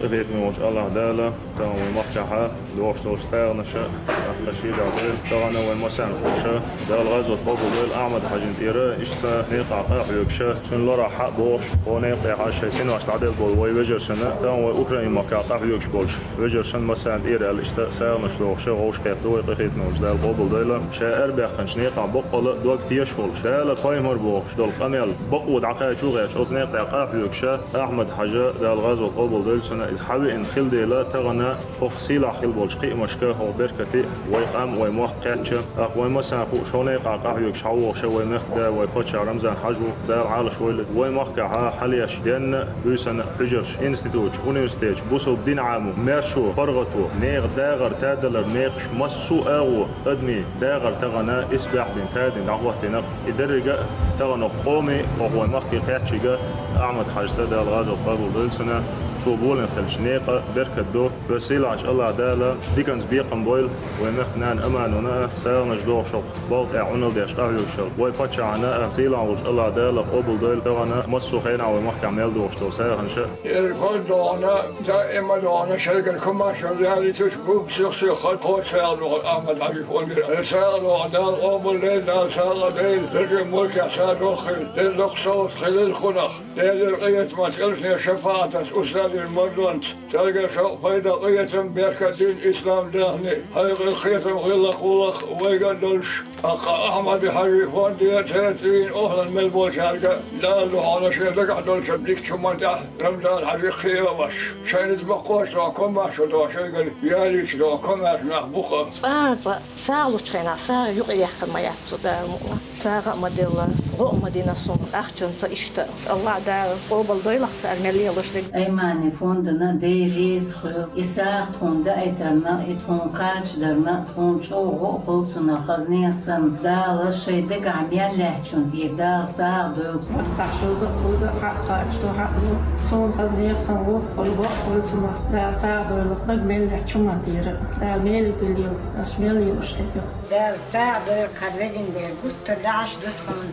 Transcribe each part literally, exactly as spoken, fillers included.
Къахетаме волча АллахӀ Дала тахана вай махкахьа дохуш долча сагӀанашка тӀаккха шийгахь дойла, тахана вай массарна хууш, Дала гӀазот къобалдойла Ахьмад-Хьажин тӀера, иштта некъа къахьоьгуш, цуьнан лорахь хьа а бохуш, кхо некъа тӀехь шайн синош дӀаделла болу вай вежаршна, тахана вай Украин-махкахь къахьоьгуш болчу вежаршна массарна тӀера аьлла, иштта сагӀанаш дохуш, вовшахкхетта вай къахетаме волча Дала къобалдойла. Ша арабаьхначу некъахь баккъала дог тешаш волуш, Дала пайхамар бохуш долу къамел бакъо дӀакхачо а гӀерташ, оцу некъа тӀехь къахьоьгуш, Ахьмад-Хьажа, Дала гӀазот къобалдойла цунна, иза хьавеана хилла дела, тахана хӀокху сийлахь хилла болчу кхиамашка хӀокху беркате вай къам, вай мохк кхаьчча, тӀаккха вай массарна хууш, хӀокху некъа къахьоьгуш хьавогӀуш вай мехкан да, вай паччахь Рамзан-Хьажа ву, Дала Ӏалаш войла, вай махкахьа хьалаеш денна а, буьйсанна а хьуьжарш, институташ, университеташ, бусалба дин Ӏамо, маьршо, паргӀато, нехан дагӀар, тадалар, мекхаш, массо а агӀо, адамийн дагӀар тахана исбаьхьа дина, тадина, дӀахӀоттийна. И дерриге а тахана хӀокху къоме, хӀокху вай махке кхаьчнарг Ахьмад-Хьажас, Дала гӀазот къобалдойла цунна, цо болийна хиллачу некъа беркат до. Вай сийлахьчу АллахӀ Дала диканца бекхам бойла вай мехкан нана Аманона а, сагӀанаш дохуш хӀокху балха тӀехь Ӏуналла деш къахьоьгуш йолу вай паччахьна а, сийлахь волчу АллахӀ Дала къобалдойла тахана массо а хенахь вай махкахь мел дохуш долу сагӀанаш а. Иза хӀунда дохьуна, даима дохьуна шайгара комаьршалла ялийтуш бу, сих-сиха кхочушъяла дохьуна Ахьмад-Хьажин фондера. Аса а дохьуна, Дала къобалдойла, Дала сагӀа дойла, дерриг а мультехь ша дохийла, Дела доккха совгӀат хилийла кхунах. Делера къинхетамца, элчанера шапаӀатаца, устазера марзонца, цаьргара шовкъ, пайда, къинхетам, беркат, дин, ислам, даьхни, хьекъал, кхетам, гӀиллакх, гӀуллакх вайга а долуш, тӀаккха Ахьмад-Хьажин фонде, церан цӀийнан охӀлан мел болчаьрга а Дала дохьуна шен дагахь долчу дикачу хӀуманна тӀехь Рамзан-Хьажа кхиавеш, шайна иза баккхош дохьуна комаьршалла дохьуна шайгара ялийча дохьуна комаьрша нах бу-кх. ЦӀа-цӀа сагӀа лучу хенахь сагӀа юкъаяьккхина ма яц цо, Дала мукъ лахь. СагӀа а ма делла, гӀо а ма дина суна, ахчанца иштта. АллахӀ Дала къобалдойла-кх цара мел лелош дерг. Аймани фондана Дела реза хуьлда, и сагӀа тхуна даийтарна, и тхуна кхачадарна, тхуна чӀогӀа гӀо а хуьлу цунах, хаза нехан санна. Дала шайн дагахь мел лаьттачунна тӀера Дала сагӀа дойла. Маттахь шозза а, кхузза а хьакъ кхачадо, хьакъ до. Суна хаза нехан санна гӀо а хуьлу, гӀо а хуьлу цунах. Дала сагӀа дойла-кх дага мел лаьттачу хӀуманна тӀера. Дала меле дилла, аса мел лелош дерг. Дала сагӀа дойла-кх хьан везан Дела, гуттар а даьӀахкаш ду тхуна.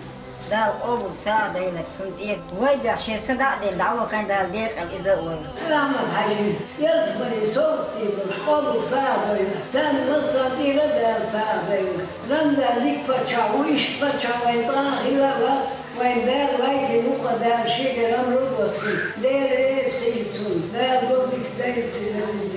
Дала къобал сагӀа дойла-кх цунна тӀера. Вай дуьхьа шен са дӀа а делла, дӀавахана Дала декъала иза а войла. Ахьмад-Хьажин ялсамане совгӀат дина долуш къобал сагӀа дойла. Царна массарна тӀера а Дала сагӀа дойла. Рамзан дика паччахь ву, иштта паччахь вайна цкъа а хилла а вац, вайна Дала вайтина ву-кх, Дала шегара амру а доссийна. Дела реза хуьлда цунна. Дала дог дика дойла цуьнан везан Дела.